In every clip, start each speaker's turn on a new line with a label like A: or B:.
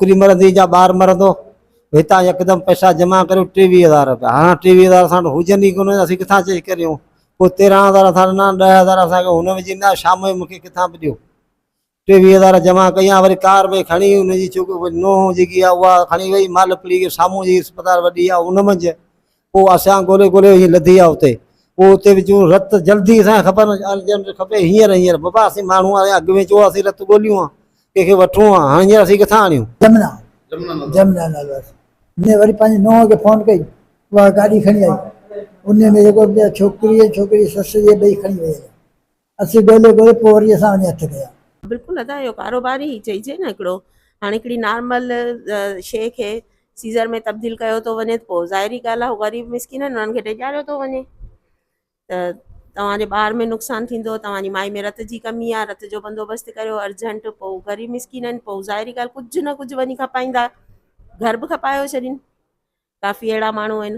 A: ڇوڪري مرندي يا ٻار مرندو. هتان يڪدم پئسا جمع ڪريو ٽيويهه هزار رپيا. هاڻ ٽيويهه هزار اسان وٽ هجن ئي ڪونه اسين ڪٿان اچي ڪريون. پوء تيرهن هزار اسان ڏنا، ڏهه هزار اسان کي هن وجهي ڏنا، شام جو مون کي ڪٿان به ڏيو. ٽيويهه هزار جمع ڪيا، وري ڪار ۾ کڻي ان جي ڇوڪري نونهن جيڪي آهي اها کڻي وئي مالپڙي کي سامهون جي اسپتال وڏي آهي ان منجهه. پوء اسان ڳولي ڳولي وڃي لڌي آهي اتي. پوء اتي وچون رت جلدي اسان کي خبر نه ارجنٽ کپي هينئر هينئر بابا اسين ماڻهو آهيون اڳ ۾ چئو اسين رت ڳوليون ها ڪنهن کي وٺون ها هاڻي هينئر اسين ڪٿان آڻيون.
B: جمنا جمنا نالو هيس. هن وري پنهنجي نونهن کي فون ڪئي اها گاڏي کڻي آئي ان ۾ جيڪو ڇوڪري ۽ ڇوڪري جي سس اهي ٻئي کڻي وئي هليا. اسين ڳولي ڳولي پوء وري اسان وڃي هٿ ڪيا.
C: بلڪل ادا اهو ڪاروبار ئي چئجي نه هڪڙو هاڻي هڪڙي نارمل شيء کي سيزر ۾ تبديل ڪيو ٿو وڃي ته پوء ظاهري ڳالهه آهي هو غريب مسڪين آهن انهن کي ڊيڄاريو ٿو وڃي ته توهان جي ٻار ۾ نقصان ٿيندو توهان جي مائي ۾ رت جي ڪمي آهي رت جو بندوبست ڪريو ارجنٽ پوء غريب مسڪين آهن پوء ظاهري ڳالهه ڪجهه نه ڪجهه وڃي کپائيندا گهر به کپايو ڇڏين ڪافي اهڙا ماڻهو آهن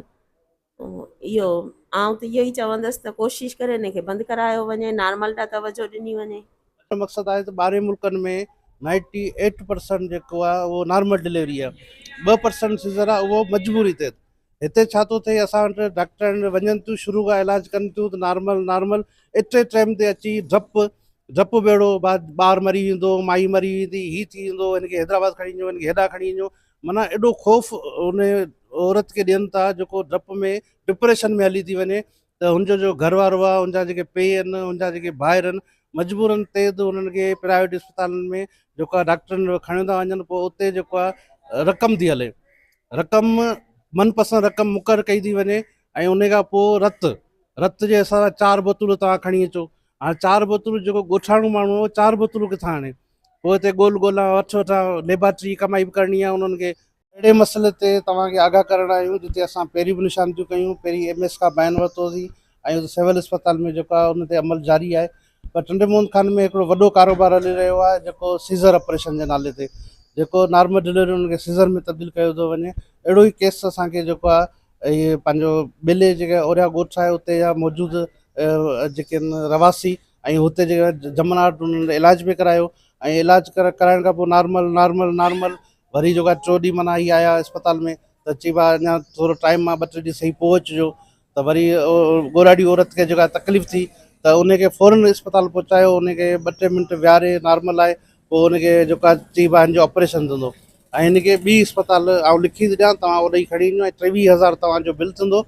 C: اهو آئون ته اهو ئي چوندس ته ڪوشش ڪري ان کي بند ڪرايو وڃي نارمل ڏانهن توجه ڏني وڃي.
D: مقصد آهي ته ٻاهرين ملڪن ۾ نائنٽي ايٽ پرسنٽ جيڪو آهي اهو نارمل ڊليوري آهي 2% سيزر آهي اهو مجبوري تحت هتي ڇا ٿو ٿئي اسان وٽ ڊاڪٽرن وڃن ٿيون شروع کان علاج ڪن ٿيون ته نارمل نارمل ايتري ٽائيم تي اچي ڊپ ڊپ به اهڙو ٻار مري ويندو مائي مري ويندي هي ٿي ويندو هن کي حيدرآباد کڻي وڃو هن کي هيڏانهن کڻي وڃو معنيٰ ايڏو خوف ان عورت کي ڏين ٿا جيڪو ڊپ ۾ ڊپريشن ۾ هلي ٿي وڃي ته هن جو جو گهر وارو آهي هن جا جيڪي پيء آهن هن جا جيڪي ڀائر آهن مجبورن تي ته انهن کي پرائيويٽ اسپتالن ۾ جيڪو آهي ڊاڪٽرن وٽ کڻيو ٿا وڃن پوء اتي جيڪو آهي رقم ٿي هلي رقم من پسند رقم مقرر ڪئي ٿي وڃي ۽ ان کان پوء رت رت جي حساب سان چار بوتلون توهان کڻي اچو هاڻي چار بوتلون جيڪو ڳوٺاڻو ماڻهو آهي چار بوتلون ڪٿان آڻي پوء هتي ڳول ڳولا وٺ وٺان ليبارٽري ڪمائي به ڪرڻي آهي انهن کي. اهڙي مسئلي تي توهان کي آگاهه ڪرڻ آيا آهيون جتي اسان پهرين به نشاندهيون ڪيون پهرين ايم ايس کان بيان ورتوسين ۽ اتي سول اسپتال ۾ جيڪو آهي ان تي عمل جاري آهي پر ٽنڊي محمد خان ۾ هڪڙو وڏو ڪاروبار هلي رهيو آهي جيڪو سيزر آپريشن جي نالي تي جيڪو نارمل ڊليوري ان کي سيزر ۾ تبديل ڪيو ٿو وڃي اهڙو ئي ڪيس اسان کي جيڪو آهي اهي پنهنجو ٻيلي جيڪا اوريا ڳوٺ آهي اتي جا موجود جيڪي آهن رهواسي ۽ هتي جيڪا جمنا وٽ انهن علاج به ڪرايو ۽ علاج ڪرائڻ کان پوء نارمل نارمل نارمل وري جيڪا ٽيون ڏينهن معنيٰ هي آيا اسپتال ۾ ته چئي پيا اڃا ٿورو ٽائيم آهي ٻه ٽي ڏينهن صحيح پوء اچجو ته وري ڳوراڙي عورت کي جيڪا تڪليف ٿي ته ان کي فورن اسپتال پهچايو ان کي ٻه ٽي منٽ ويهاري نارمل آهي پوء ان کي جيڪا چئي پيا هن جو آپريشن ٿيندو ۽ هن کي ٻي اسپتال آئون لکي ٿو ڏيان توهان اوڏي کڻي وڃو ۽ 23 هزار توهان جو بل ٿيندو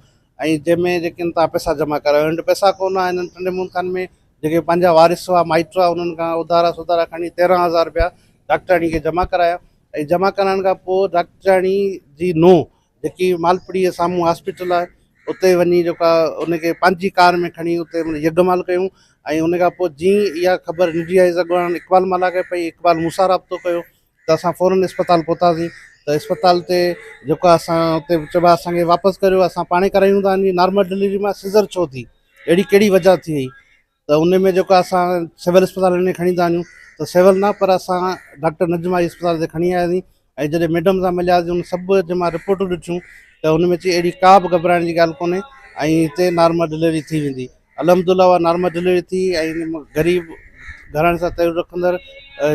D: ۽ جنهن ۾ جيڪي آهن توهان پئسا جمع ڪرايو هن وٽ پئسا ڪونه هئا هنن ٽنڊي محمد خان ۾ جيڪي پنهنجا وارث هئا مائٽ هئا انهن کان اڌارا سڌارا کڻي 13 هزار رپيا ڊاڪٽرياڻي کي جمع ڪرايا ۽ جمع ڪرائڻ کان پوء ڊاڪٽرياڻي جي نونهن جيڪي مالپڙي جي سامهون هاسپيٽل آهي اتي وڃي جيڪا ان کي پنهنجي ڪار ۾ کڻي اتي يرغمال ڪيون ۽ ان کان پوء جيئن اها خبر نجي آئي اڳواڻ اقبال ملاح کي پئي اقبال مون سان رابطو ڪيو ته اسان فورن اسپتال پهتاسين ته اسپتال تي جيڪو اسان اتي چيو اسان کي واپس ڪريو اسان پاڻي ڪرايون ٿا نارمل ڊليوري مان سيزر ڇو ٿي اهڙي ڪهڙي وجه ٿي وئي ته ان ۾ جيڪو اسان سول اسپتال ۾ کڻي ٿا وڃون ته سول نه پر اسان ڊاڪٽر نجما جي اسپتال تي کڻي آياسين ۽ جڏهن ميڊم سان ملياسين ان سڀ جي مان رپورٽون ڏٺيون ته ان ۾ چي اهڙي ڪا به گهٻرائڻ جي ڳالهه ڪونهي ۽ هتي نارمل ڊليوري ٿي ويندي الحمد الله اها نارمل ڊليوري ٿي ۽ غريب گهراڻي سان تعلق رکندڙ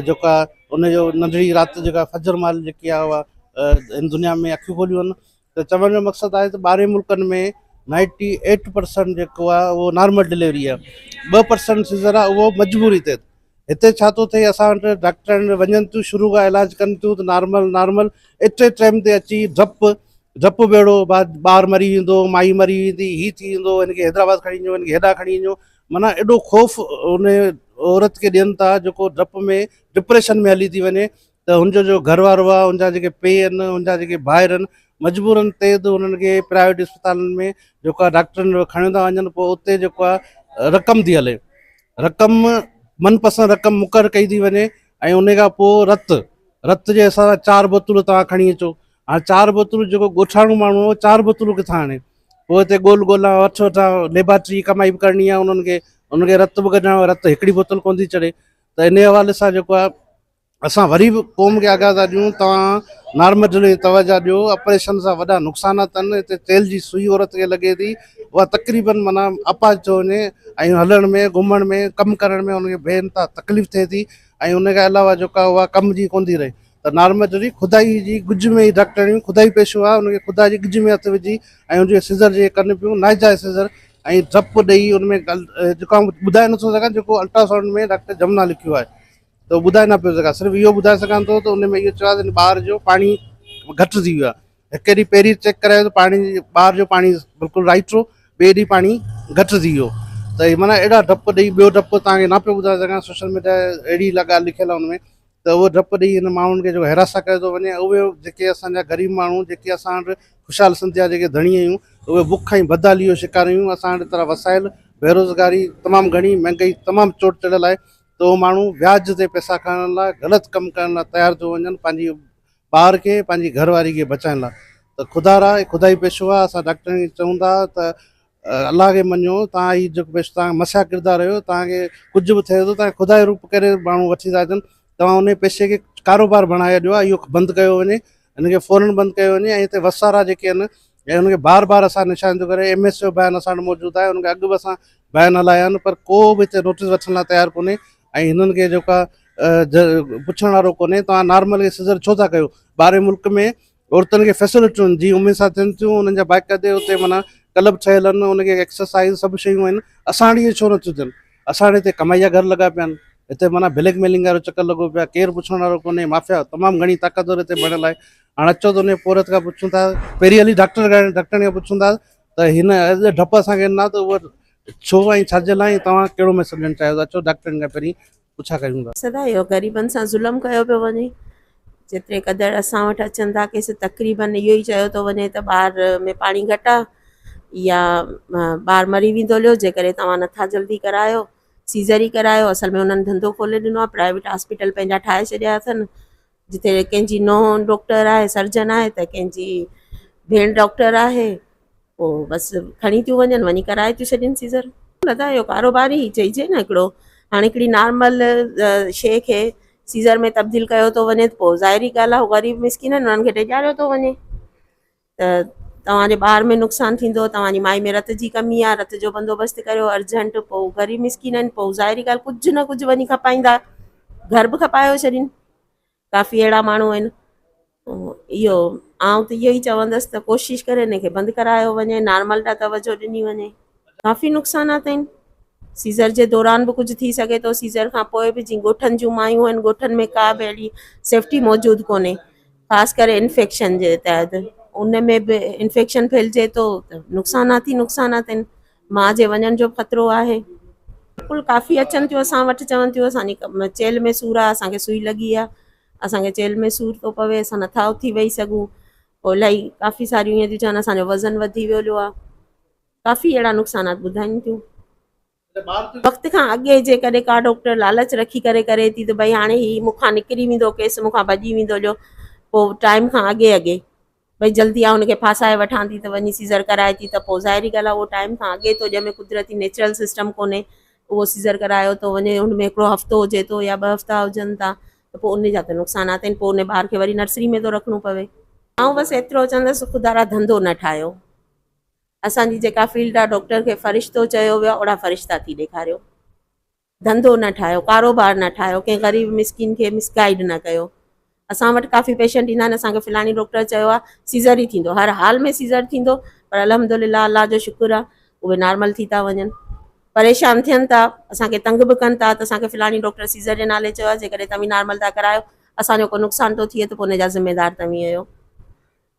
D: جيڪا ان جو ننڍڙي رات جيڪا فجر مهل جيڪي آهي اها هن دنيا ۾ اکيون کوليون آهن ته چوڻ جو مقصد آهي ته ٻاهرين ملڪن ۾ نائنٽي ايٽ پرسنٽ جيڪو آهي اهو نارمل ڊليوري آهي 2% سيزر آهي اهو مجبوري تحت هتي ڇا ٿو ٿئي اسان وٽ ڊاڪٽرن وڃن ٿيون شروع کان علاج ڪن ٿيون ته نارمل نارمل ايتري ٽائيم تي اچي ڊپ ڊپ به اهڙو ٻار مري ويندو مائي مري ويندي هي ٿي ويندو هن کي حيدرآباد کڻي وڃو هن کي هيڏانهن کڻي وڃو معنيٰ ايڏو خوف ان عورت کي ڏين ٿا جيڪو ڊپ ۾ ڊپريشن ۾ هلي ٿي وڃي ته هن جو جو گهر وارو آهي هن جا جيڪي پيء آهن هن جا جيڪي ڀائر آهن مجبورن تي ته انهن کي پرائيويٽ اسپتالن ۾ جيڪو آهي ڊاڪٽرن وٽ کڻيو ٿا وڃن پوء اتي جيڪو آهي رقم ٿي هلي رقم من پسند رقم مقرر ڪئي ٿي وڃي ۽ ان کان پوء رت رت جي حساب سان چار بوتلون توهان کڻي اچو هاڻي چار بوتلون جيڪو ڳوٺاڻو ماڻهو آهي چار بوتلون ڪٿان آڻي پوء هتي ڳول ڳولا وٺ وٺان ليبارٽري ڪمائي به ڪرڻي آهي انهن کي انهن کي رت به ڪڍڻو آهي رت هڪڙي بوتل ڪونه ٿي چڙهي ته ان حوالي سان جيڪو آهي اسان وري به قوم کي آگاهه ٿا ڏيون توهان نارمل ڊليوري توجه ڏيو آپريشن سان وڏا نقصانات آهن هتي تيل جي سوئي عورت کي لڳي ٿي اها تقريبن معنيٰ اپاهج ٿيو وڃي ۽ هلڻ ۾ گهمڻ ۾ ڪم ڪرڻ ۾ ان کي بي انتها تڪليف ٿئي ٿي ۽ ان کان علاوه جيڪا اها ڪم جي ڪونه ٿي رهي. ته نارمل ڊليوري خدائي جي ڳجهه ۾ ئي ڊاڪٽرڻيون خدائي پيشو آهي ان کي خدا جي ڳجهه ۾ هٿ وجهي ۽ ان جي سيزر جي ڪن پيون ناجائز سيزر ۽ ڊپ ڏئي ان ۾ جيڪو آئون ٻڌائي نٿو سگهان جيڪو الٽراسائونڊ ۾ ڊاڪٽر جمنا لکيو آهي ته اهو ٻڌائي نه پيو سگهان صرف اهو ٻڌائي سگهان ٿو ته ان ۾ اهو چيو آهي ته ٻار جو پاڻي گهٽ ٿي ويو آهي هڪ ڏينهن پهرين چيڪ ڪرايو ته پاڻي ٻار جو پاڻي بلڪل رائٽ هو ٻئي ڏينهن پاڻي گهٽ ٿي ويو ته معنيٰ اهڙا ڊپ ڏئي ٻيو ڊپ توهان کي نه پيو ٻڌائي سگهان سوشل ميڊيا اهڙي ڳالهه لکيل آهي ان ۾ ته اهو ڊپ ڏئي هن ماڻهن کي جيڪو هراسان ڪيو ٿو وڃي اهي جيڪي اسان جا غريب ماڻهو جيڪي اسان وٽ خوشحال سنڌ جا جيڪي ڌڻي آهيون اهي بک ۽ بدحالي جو شڪار آهيون اسان وٽ ايترا وسائل بيروزگاري تمام گهڻي مهنگائي تمام چوٽ چڙهيل آهي ته اهو ماڻهو وياج تي پئسا کڻڻ لاء غلط ڪم ڪرڻ لاء تيار ٿيو وڃن پنهنجي ٻار کي پنهنجي گهر واري کي بچائڻ لاء ته خدا را خدائي پيشو آهي اسان ڊاڪٽرن کي چئون ٿا ته الله کي مڃو توهان هي جيڪو پيش توهان مسيا ڪردار آهيو توهان کي ڪجهه به ٿئي ٿو توهان خدا جو روپ ڪري ماڻهو وٺي ٿا اچن توهان ان پيشي کي ڪاروبار بڻائي ڇڏيو آهي اهو بند ڪيو وڃي هن کي فورن بند ڪيو وڃي ۽ هتي وسارا جيڪي آهن ۽ هن کي بار بار اسان نشان ٿو ڪري ايم ايس جو بيان اسان وٽ موجود آهي هن کي اڳ به اسان بيان هلايا آهن پر ڪو به هتي نوٽيس وٺڻ لاء تيار ڪونهي ۽ هنن کي جيڪا پڇڻ وارو ڪونهي توهان نارمل کي سزر ڇو ٿا ڪيو ٻاهرين ملڪ ۾ عورتن کي فيسلٽيون جي اميد سان ٿين ٿيون انهن جا باقاعدي اتي معنيٰ ڪلب ٺهيل آهن ان کي ايڪسرسائز سڀ شيون آهن اسان وٽ اهي ڇو نٿيون ٿين اسان وٽ هتي ڪمائي جا گهر لڳا پيا آهن هتي معنيٰ بليڪ ميلنگ وارو چڪر لڳو پيو آهي ڪير پڇڻ وارو ڪونهي مافيا تمام گهڻي طاقتور هتي بڻيل آهي هاڻي اچو ته ان پورهيت کان پڇون ٿا پهرين هلي ڊاڪٽر ڊاڪٽرن کان پڇون ٿا ته هن ڊپ اسان کي ڏنا ته اهو ڇو ۽ ڇا جي لاء توهان ڪهڙو ميسج ڏيڻ چاهيو ٿا اچو ڊاڪٽرن کان پهرين پڇا ڪيون ٿا.
C: سدا اهو غريبن سان ظلم ڪيو پيو وڃي. جيتري قدر اسان وٽ اچن ٿا ڪيس تقريبن اهو ئي چيو ٿو وڃي ته ٻار ۾ پاڻي گهٽ آ يا ٻار مري ويندو هليو جيڪڏهن توهان نٿا جلدي ڪرايو سيزر ئي ڪرايو اصل ۾ انهن ڌنڌو کولي ڏنو آ پرائيويٽ هاسپيٽل پنهنجا ٺاهي ڇڏيا اٿن جتي ڪنهن جي نونهن ڊاڪٽر آهي سرجن آهي ته ڪنهن جي ڀيڻ ڊاڪٽر آهي پوء بس کڻي ٿيون وڃن وڃي ڪرائي ٿيون ڇڏين سيزر. ادا اهو ڪاروبار ئي چئجي نه هڪڙو هاڻي هڪڙي نارمل شيء کي سيزر ۾ تبديل ڪيو ٿو وڃي ته پوء ظاهري ڳالهه آهي هو غريب مسڪين آهن انهن کي ڊيڄاريو ٿو وڃي ته توهان جي ٻار ۾ نقصان ٿيندو توهان جي مائي ۾ رت جي ڪمي آهي رت جو بندوبست ڪريو ارجنٽ پوء غريب مسڪين آهن پوء ظاهري ڳالهه ڪجهه نه ڪجهه وڃي کپائيندا گهر به کپايو ڇڏين ڪافي اهڙا ماڻهو آهن اهو آئون ته اهو ئي چوندس ته ڪوشش ڪري ان کي بند ڪرايو وڃي نارمل ڏانهن توجه ڏني وڃي ڪافي نقصانات آهن سيزر جي دوران به ڪجهه ٿي سگهي ٿو سيزر کان پوء به جي ڳوٺن جون مايون آهن ڳوٺن ۾ ڪا به اهڙي سيفٽي موجود ڪونهي خاص ڪري انفيڪشن جي تحت ان ۾ به انفيڪشن ڦهلجي ٿو ته نقصانات ئي نقصانات آهن ماء جي وڃڻ جو به خطرو آهي. بلڪل ڪافي اچن ٿيون اسان وٽ چون ٿيون اسان جي چيلهه ۾ سور آهي اسان کي سئي لڳي آهي اسان کي چيلهه ۾ سور ٿو پوي اسان نٿا اٿي ويهي سگهون پوء الاهي ڪافي ساريون ائين ٿيون چون اسان جو وزن وڌي ويو آهي ڪافي اهڙا نقصانات ٻڌائين ٿيون. وقت کان اڳي جيڪڏهن ڪا ڊاڪٽر لالچ رکي ڪري ڪري ٿي ته ڀئي هاڻي هي مون کان نڪري ويندو ڪيس مون کان ڀڄي ويندو جو پوء ٽائيم کان اڳي اڳي ڀئي جلدي آئون هن کي ڦاسائي وٺان ٿي ته وڃي سيزر ڪرائي ٿي ته پوء ظاهري ڳالهه آهي اهو ٽائيم کان اڳي ٿو ڄمي قدرتي نيچرل سسٽم ڪونهي اهو سيزر ڪرايو ٿو وڃي ان ۾ هڪڙو هفتو هجي ٿو يا ٻه هفتا هجن ٿا ته پوء ان جا ته نقصانات آهن پوء ان ٻار کي وري نرسري ۾ ٿو رکڻو پوي. آئون بس ايترو چوندس خدارا ڌنڌو نه ٺاهيو. اسان جي جيڪا فيلڊ آ ڊاڪٽر کي فرشتو چيو ويو آ اوڙا فرشتا ٿي ڏيکاريو ڌنڌو نه ٺاهيو ڪاروبار نه ٺاهيو ڪنهن غريب مسڪين کي مس گائيڊ نه ڪيو اسان وٽ ڪافي پيشنٽ ايندا آهن اسان کي فلاڻي ڊاڪٽر چيو آ سيزر ئي ٿيندو هر حال ۾ سيزر ٿيندو پر الحمدلله الله جو شڪر آ اهي نارمل ٿي ٿا وڃن پريشان ٿين ٿا اسان کي تنگ به ڪن ٿا ته اسان کي فلاڻي ڊاڪٽر سيزر جي نالي چيو آ جيڪڏهن توهين نارمل ٿا ڪرايو اسان جو ڪو نقصان ٿو ٿئي ته پوء ان جا ذميدار توهين آهيو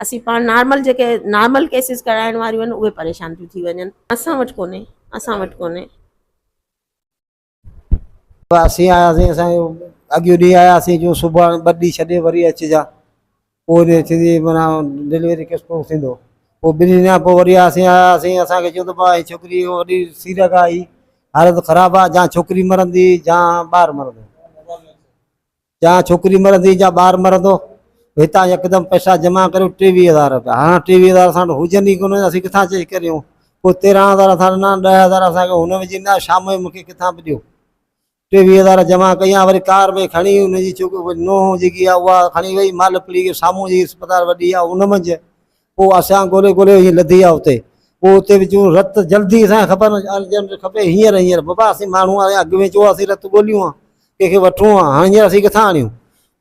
C: اسين پاڻ نارمل جيڪي نارمل ڪيسز ڪرائڻ واريون آهن اهي پريشان ٿيون ٿي وڃن. اسان وٽ ڪونهي اسان وٽ ڪونهي.
A: اسين آياسين اسان اڳيون ڏينهن آياسين جو سڀاڻي ٻه ڏينهن ڇڏي وري اچجان پوء ڏينهن ٿيندي معنيٰ ڊليوري ڪيس پوء ٿيندو پوء ٻن ڏينهن کان پوء وري آياسين آياسين اسان کي چيو ته ڀاء هي ڇوڪري وڏي سيرڪ آئي حالت خراب آ جان ڇوڪري مرندي جان ٻار مرندو. جا ڇوڪري مرندي جا ٻار مرندو هتان يڪدم پئسا جمع ڪريو ٽيويهه هزار رپيا هاڻ ٽيويهه هزار اسان وٽ هجن ئي ڪونه اسين ڪٿان اچي ڪريون پوء تيرهن هزار اسان ڏنا ڏهه هزار اسان کي هن وجهي ڏنا شام جو مونکي ڪٿان به ڏيو ٽيويهه هزار جمع ڪيا وري ڪار ۾ کڻي ان جي ڇوڪري نونهن جيڪي آهي اها کڻي وئي مال پڙي کي سامهون جي اسپتال وڏي آهي ان منجهه پوء اسان ڳولي ڳولي وڃي لڌي آ اتي. پوء اتي به چون رت جلدي اسان کي خبر نه ارجنٽ کپي هينئر هينئر. بابا اسين ماڻهو آهيون اڳ ۾ چئو اسين رت ڳوليون ها ڪنهن کي وٺون ها هاڻي هينئر اسين ڪٿان آڻيون.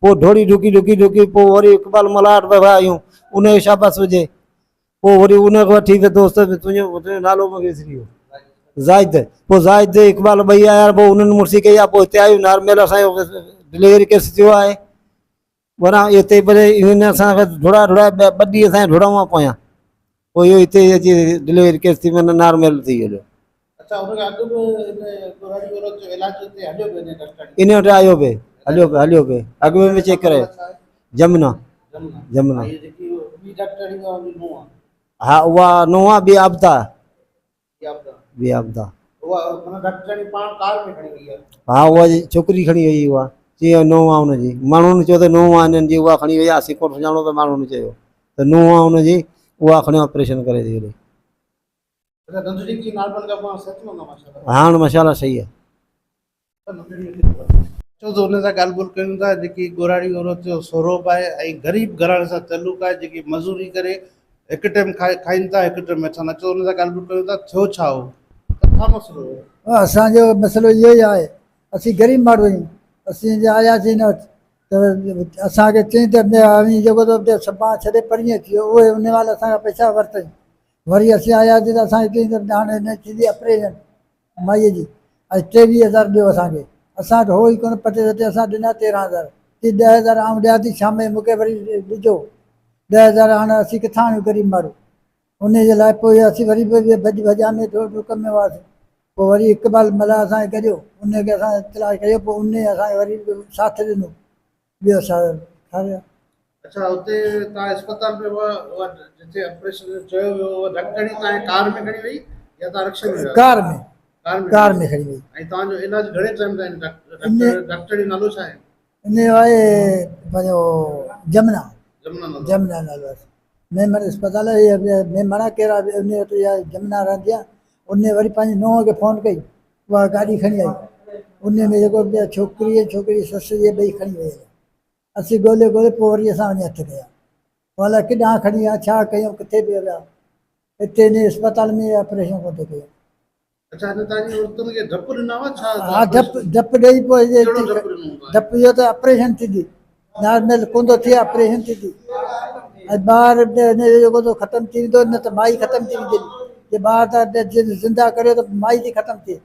A: پوء ڊوڙي ڊڪي ڊڪي ڊڪي پوء وري اقبال ملاح وٽ ويا آهيون، ان کي شابس هجي. پوء وري ان کي وٺي ويو دوست، تنهنجو نالو مون کي وسري ويو، زاهد. پوء زاهد اقبال ٻئي آيا، پوء انهن مڙسي ڪئي آهي، پوء هتي آيو نارمل اسان جو ڊليوري ڪيس ٿيو آهي. وران هتي ڀلي هن اسان کي ڊوڙائي ڊوڙائي ٻه ڏينهن اسان کي ڊوڙائڻا پيا، پوء اهو هتي اچي ڊليوري ڪيس ٿي معنيٰ نارمل ٿي ويو.
D: اڇا ان کان اڳ به ان ڳورهاري عورت جو علاج اتي هليو پئي ان ڊاڪٽر
A: ان وٽ آيو پئي هليو پئي هليو پئي اڳ ۾ به چيڪ ڪرايو. جمنا جمنا
D: هي جيڪي ٻي ڊاڪٽرڻي اها ان جي نونهن آ.
A: ها اها نونهن آ ٻي عابده.
D: ٻي عابده.
A: ٻي عابده.
D: اها معنيٰ ڊاڪٽرڻي پاڻ ڪار ۾ کڻي وئي آ.
A: ها اها ڇوڪري کڻي وئي اها چي نونهن آ ان جي ماڻهن چيو ته نونهن آ انهن جي اها کڻي وئي آ اسين ڪونه سڃاڻون ته ماڻهن چيو ته نونهن آ ان جي اها کڻي آپريشن ڪري ٿي هلي. هاڻ ماشاءالله صحيح آ.
D: اچو ته انهن سان ڳالهه ٻولهه ڪيون ٿا جيڪي ڳوراڙي عورت جو سهرو به آهي ۽ غريب گهراڻي سان تعلق آهي جيڪي مزوري ڪري هڪ ٽيم کائين ٿا هڪ ٽيم ويٺا آهن اچو انهن سان ڳالهه ٻولهه ڪيون ٿا ٿيو ڇا هو ته ڇا مسئلو هو؟
B: اسان جو مسئلو اهو ئي آهي اسين غريب ماڻهو آهيون اسين جي آياسين هن وٽ ته اسان کي چئين ته اوهين جيڪو ته سڀان ڇڏي پرينء اچي ويو اهي ان مهل اسان کان پئسا ورتائين وري اسين آياسين ته اسان کي چيائين ته هاڻي هن ٿيندي آپريشن مائيء جي ۽ 23 هزار ڏيو اسان کي. اسان وٽ هو ئي ڪونه پٽي سٽي اسان ڏنا 13 هزار. چي 10 هزار آئون ڏيان ٿي شام جو مون کي وري ڏجو 10 هزار هاڻي اسين ڪٿان آڻيون غريب ماڻهو. انهيء جي لاء پوء اسين وري به ڀڄ ڀڄان ۾ ٿورو ڊڪ ۾ هئاسين. پوء وري اقبال ملاح اسان کي گڏيو انهيء کي اسان اطلاع ڪيو پوء انهيء اسان کي وري ساٿ ڏنو. ٻيو اسان کاريا.
D: اڇا اتي توهان اسپتال ۾ اها اها جتي آپريشن جو چيو ويو اها ڊاڪٽرڻي توهان کي ڪار ۾ کڻي وئي يا توهان رڪشي ۾ ويا؟
B: ڪار ۾ ڪار ۾ کڻي وئي.
D: ۽ توهان جو علاج گهڻي ٽائيم تائين ڊاڪٽر ڊاڪٽرڻي نالو ڇا آهي؟
B: ان جو آهي پنهنجو جمنا
D: جمنا نالو
B: جمنا نالو آهي ميمڻ اسپتال آهي ميمڻ آهي ڪهڙا ان وٽ اها جمنا رهندي آهي ان وري پنهنجي نونهن کي فون ڪئي اها گاڏي کڻي آئي. ان ۾ جيڪو ڇوڪري ۽ ڇوڪري جي سس اهي ٻئي کڻي وئي هليا. اسين ڳولي ڳولي پوء وري اسان وڃي هٿ ڪيا. پوء الائي ڪيڏانهن کڻي ويا، ڇا ڪيائون، ڪٿي پيا ويا. هتي انهي اسپتال ۾ آپريشن ڪونه ٿي ڪيو.
D: اڇا هن توهان جي عورتن کي ڊپ ڏنا هئا ڇا؟
B: ها ڊپ ڊپ ڏئي پوء
D: ڪهڙو ڊپ ڏنو هوندو؟
B: ڊپ اهو ته آپريشن ٿيندي. نارمل ڪونه ٿو ٿئي آپريشن ٿيندي ۽ ٻار جيڪو ٿو ختم ٿي ويندو نه ته مائي ختم ٿي ويندي جي ٻار ته زنده ڪريو ته مائي ٿي ختم ٿئي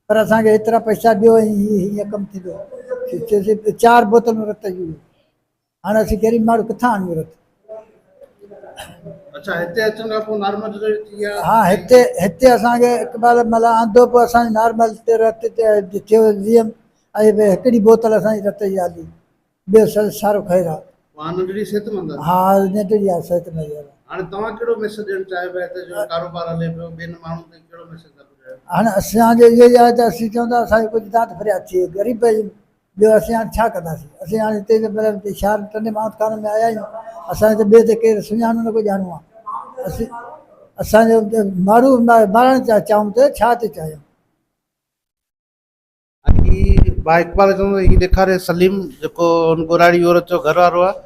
B: پر اسان کي ايترا پئسا ڏيو ۽ هيئن ڪم ٿيندو چار بوتلون رت جون هاڻي اسين غريب ماڻهو ڪٿان آڻيون رت.
D: اڇا هتي اچڻ کان پوء نارمل ڊليوري ٿي آ؟
B: ها هتي هتي اسان کي اقبال ملاح آندو پوء اسان جي نارمل تي رت ٿيو ويم ۽ هڪڙي بوتل اسان جي رت جي آندي ٻيو سارو خير آ.
D: اها ننڍڙي صحتمند آ؟
B: ها ننڍڙي آ صحتمند آ.
D: هاڻي توهان ڪهڙو ميسيج ڏيڻ چاهيو پيا هتي جو ڪاروبار هلي پيو ٻين ماڻهن تائين ڪهڙو ميسيج ٿا پڄايو؟
B: هاڻي اسان جو اهو ئي آهي ته اسين چئون ٿا اسان کي ڪجهه داد فرياد ٿئي غريب آهيون ٻيو اسين هاڻي ڇا ڪنداسين؟ اسين هاڻي هتي ته مطلب شهر ٽنڊي محمد خان ۾ آيا آهيون، اسان کي ته ٻئي ته ڪير سڃاڻو نه ڪو ڄاڻو آهي. اسين اسان جو ماڻهو مارڻ ٿا چاهون ته ڇا ٿي چاهيون؟
D: ۽ ڀاء اقبال چوندو هي ڏيکاري سليم جيڪو هن ڳوراڙي عورت جو گهر وارو آهي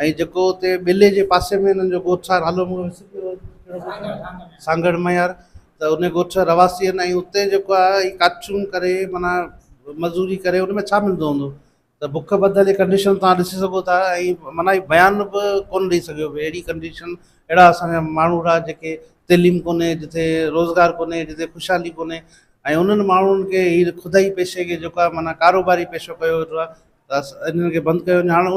D: ۽ جيڪو اتي ٻيلي جي پاسي ۾ هنن جو ڳوٺ آهي نالو مون کي وسري ويو ڪهڙو ڳوٺ آهي سانگهڙ ميار ته ان ڳوٺ جا رهواسي آهن ۽ اتي جيڪو آهي هي ڪاٺيون ڪري معنيٰ مزوري ڪري ان ۾ ڇا ملندو هوندو ته بک بدل جي ڪنڊيشن توهان ڏسي سگهو ٿا ۽ معنيٰ هي بيان به ڪونه ڏئي سگهيو پئي اهڙي ڪنڊيشن اهڙا اسان جا ماڻهو رها جيڪي تعليم ڪونهي جتي روزگار ڪونهي جتي خوشحالي ڪونهي ۽ انهن ماڻهن کي هي خدائي پيشي کي جيڪو آهي معنيٰ ڪاروباري پيشو ڪيو ويٺو آهي ته انهن کي بند ڪيو وڃي هاڻ.